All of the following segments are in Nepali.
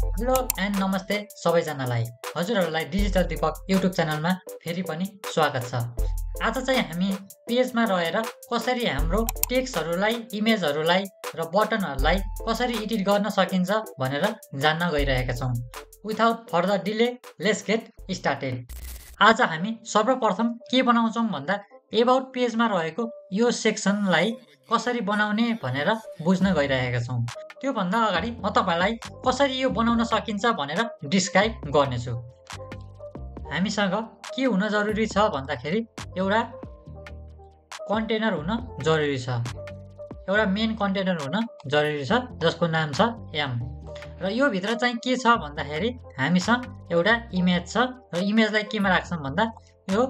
हेलो एन्ड नमस्ते सबैजनालाई। हजुरहरूलाई डिजिटल दीपक युट्युब च्यानलमा फेरि पनि स्वागत छ। आज चाहिँ हामी पेजमा रहेर कसरी हाम्रो टेक्स्टहरूलाई, इमेजहरूलाई र बटनहरूलाई कसरी एडिट गर्न सकिन्छ भनेर जान्न गइरहेका छौँ। Without further delay let's get started. आज हामी सर्वप्रथम के बनाउँछौँ भन्दा एबाउट पेजमा रहेको यो सेक्सनलाई कसरी बनाउने भनेर बुझ्न गइरहेका छौँ। त्योभन्दा अगाडि म तपाईँलाई कसरी यो बनाउन सकिन्छ भनेर डिस्क्राइब गर्नेछु। हामीसँग के हुन जरुरी छ भन्दाखेरि एउटा कन्टेनर हुन जरुरी छ, एउटा मेन कन्टेनर हुन जरुरी छ जसको नाम छ एम। र यो भित्र चाहिँ के छ भन्दाखेरि हामीसँग एउटा इमेज छ र इमेजलाई केमा राख्छौँ भन्दा यो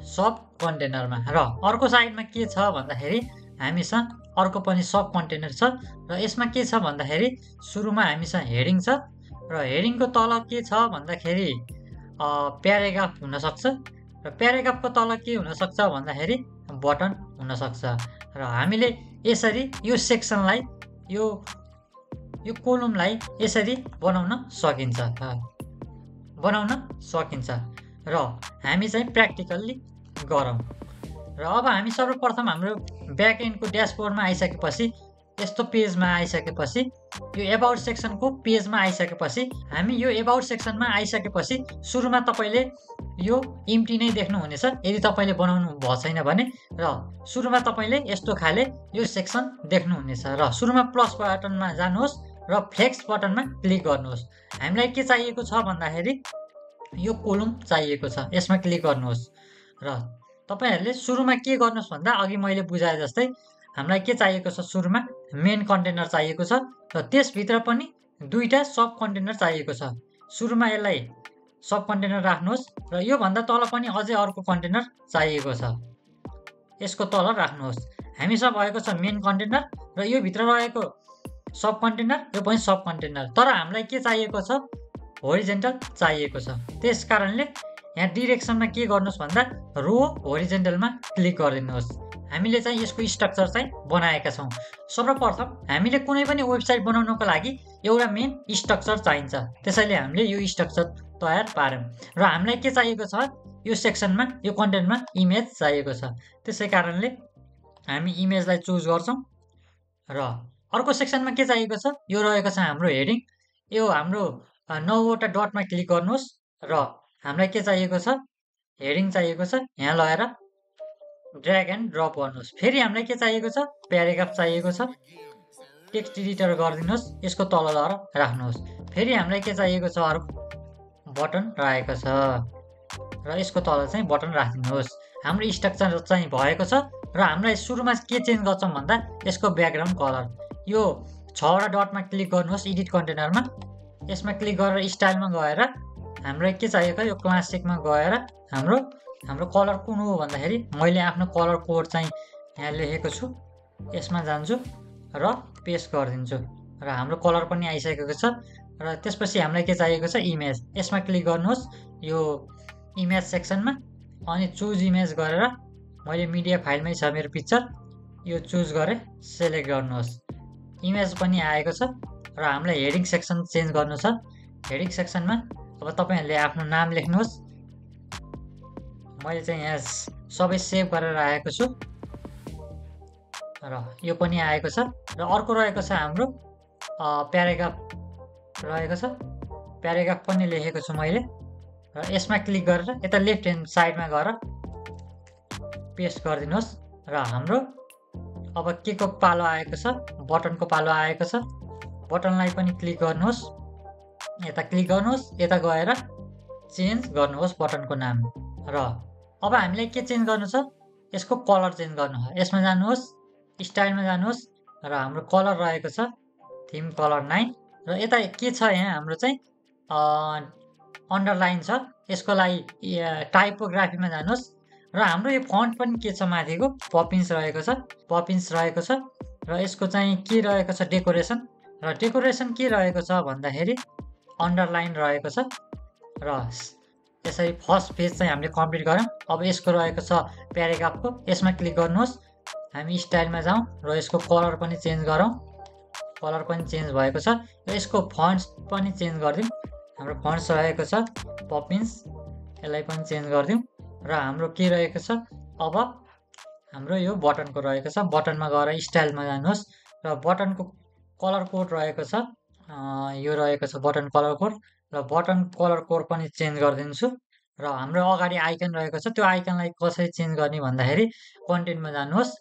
सब कन्टेनरमा। र अर्को साइडमा के छ भन्दाखेरि हामीसँग अर्को पनि सब कन्टेनर छ र यसमा के छ भन्दाखेरि सुरुमा हामीसँग हेडिङ छ र हेडिङको तल के छ भन्दाखेरि प्याराग्राफ हुनसक्छ र प्याराग्राफको तल के हुनसक्छ भन्दाखेरि बटन हुनसक्छ। र हामीले यसरी यो सेक्सनलाई यो कोलमलाई यसरी बनाउन सकिन्छ र हामी चाहिँ प्र्याक्टिकल्ली गरौँ। र अब हामी सर्वप्रथम हाम्रो ब्याकएन्डको ड्यासबोर्डमा आइसकेपछि, यस्तो पेजमा आइसकेपछि, यो एबाउट सेक्सनको पेजमा आइसकेपछि हामी यो एबाउट सेक्सनमा आइसकेपछि सुरुमा तपाईँले यो इम्प्टी नै देख्नुहुनेछ यदि तपाईँले बनाउनु भएको छैन भने। र सुरुमा तपाईँले यस्तो खाले यो सेक्सन देख्नुहुनेछ र सुरुमा प्लस बटनमा जानुहोस् र फ्लेक्स बटनमा क्लिक गर्नुहोस्। हामीलाई के चाहिएको छ भन्दाखेरि यो कोलम चाहिएको छ, यसमा क्लिक गर्नुहोस्। र तपाईहरूले सुरुमा के गर्नुहोस् भन्दा अघि मैले बुझाए जस्तै हामीलाई के चाहिएको छ, सुरुमा मेन कन्टेनर चाहिएको छ र त्यसभित्र पनि दुईटा सब कन्टेनर चाहिएको छ। सुरुमा यसलाई सब कन्टेनर राख्नुहोस् र योभन्दा तल पनि अझै अर्को कन्टेनर चाहिएको छ, यसको तल राख्नुहोस्। हामीसँग भएको छ मेन कन्टेनर र यो भित्र रहेको सब कन्टेनर, यो पनि सब कन्टेनर। तर हामीलाई के चाहिएको छ, होरिजेन्टल चाहिएको छ। त्यस कारणले यहाँ डिरेक्सनमा के गर्नुहोस् भन्दा रो होरिजेन्टलमा क्लिक गरिदिनुहोस्। हामीले चाहिँ यसको स्ट्रक्चर चाहिँ बनाएका छौँ। सर्वप्रथम हामीले कुनै पनि वेबसाइट बनाउनको लागि एउटा मेन स्ट्रक्चर चाहिन्छ, त्यसैले हामीले यो स्ट्रक्चर तयार पार्यौँ। र हामीलाई के चाहिएको छ, यो सेक्सनमा यो कन्टेन्टमा इमेज चाहिएको छ, त्यसै कारणले हामी इमेजलाई चुज गर्छौँ। र अर्को सेक्सनमा के चाहिएको छ, यो रहेको छ हाम्रो हेडिङ। यो हाम्रो 9वटा डटमा क्लिक गर्नुहोस् र हामीलाई के चाहिएको छ, हेडिङ चाहिएको छ, यहाँ लगेर ड्र्याग एन्ड ड्रप गर्नुहोस्। फेरि हामीलाई के चाहिएको छ, प्याराग्राफ चाहिएको छ, टेक्स्ट एडिटर गरिदिनुहोस्, यसको तल लगेर राख्नुहोस्। फेरि हामीलाई के चाहिएको छ, अरू बटन राखेको छ र यसको तल चाहिँ बटन राखिदिनुहोस्। हाम्रो स्ट्रक्चर चाहिँ भएको छ र हामीलाई सुरुमा के चेन्ज गर्छौँ भन्दा यसको ब्याकग्राउन्ड कलर, यो 6वटा डटमा क्लिक गर्नुहोस् एडिट कन्टेनरमा, यसमा क्लिक गरेर स्टाइलमा गएर हामीलाई के चाहिएको, यो क्लासिकमा गएर हाम्रो कलर कुन हो भन्दाखेरि मैले आफ्नो कलर कोड चाहिँ यहाँ लेखेको छु, यसमा जान्छु र पेस्ट गरिदिन्छु र हाम्रो कलर पनि आइसकेको छ। र त्यसपछि हामीलाई के चाहिएको छ, इमेज, यसमा क्लिक गर्नुहोस् यो इमेज सेक्सनमा अनि चुज इमेज गरेर मैले मिडिया फाइलमै छ मेरो पिक्चर, यो चुज गरेँ, सेलेक्ट गर्नुहोस्। इमेज पनि आएको छ र हामीलाई हेडिङ सेक्सन चेन्ज गर्नु छ। हेडिङ सेक्सनमा अब तपाईँहरूले आफ्नो नाम लेख्नुहोस्। मैले चाहिँ यहाँ सबै सेभ गरेर राखेको छु र यो पनि आएको छ। र अर्को रहेको छ हाम्रो प्याराग्राफ रहेको छ, प्याराग्राफ पनि लेखेको छु मैले र यसमा क्लिक गरेर यता लेफ्ट ह्यान्ड साइडमा गएर पेस्ट गरिदिनुहोस्। र हाम्रो अब के को पालो आएको छ, बटनको पालो आएको छ। बटनलाई पनि क्लिक गर्नुहोस्, यता क्लिक गर्नुहोस्, यता गएर चेन्ज गर्नुहोस् बटनको नाम। र अब हामीलाई के चेन्ज गर्नु छ, यसको कलर चेन्ज गर्नु छ। यसमा जानुहोस्, स्टाइलमा जानुहोस् र हाम्रो कलर रहेको छ थिम कलर 9 र यता के छ, यहाँ हाम्रो चाहिँ अन्डरलाइन छ, यसको लागि टाइपोग्राफीमा जानुहोस् र हाम्रो यो फन्ट पनि के छ, माथिको पपिन्स रहेको छ र यसको चाहिँ के रहेको छ, डेकोरेसन। र डेकोरेसन के रहेको छ भन्दाखेरि अन्डरलाइन रहेको छ। र यसरी फर्स्ट पेज चाहिँ हामीले कम्प्लिट गऱ्यौँ। अब यसको रहेको छ प्याराग्राफको, यसमा क्लिक गर्नुहोस्, हामी स्टाइलमा जाउँ र यसको कलर पनि चेन्ज गरौँ कलर पनि चेन्ज भएको छ। यसको फन्ट्स पनि चेन्ज गरिदिउँ। हाम्रो फन्ट्स रहेको छ पपिन्स, यसलाई पनि चेन्ज गरिदिउँ। र हाम्रो के रहेको छ अब हाम्रो यो बटनको रहेको छ। बटनमा गएर स्टाइलमा जानुहोस् र बटनको कलर कोड रहेको छ, यो रहेको छ बटन कलर कोड। र बटन कलर कोड पनि चेन्ज गरिदिन्छु। र हाम्रो अगाडि आइकन रहेको छ, त्यो आइकनलाई कसरी चेन्ज गर्ने भन्दाखेरि कन्टेन्टमा जानुहोस्।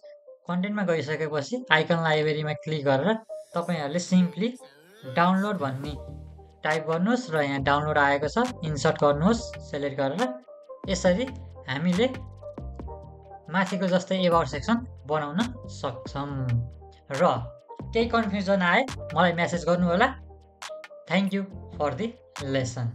कन्टेन्टमा गइसकेपछि आइकन लाइब्रेरीमा क्लिक गरेर तपाईँहरूले सिम्पली डाउनलोड भन्ने टाइप गर्नुहोस् र यहाँ डाउनलोड आएको छ, इन्सर्ट गर्नुहोस् सेलेक्ट गरेर। यसरी हामीले माथिको जस्तै एबाउट सेक्सन बनाउन सक्छौँ। र केही कन्फ्युजन आए मलाई मेसेज गर्नु होला। Thank you for the lesson.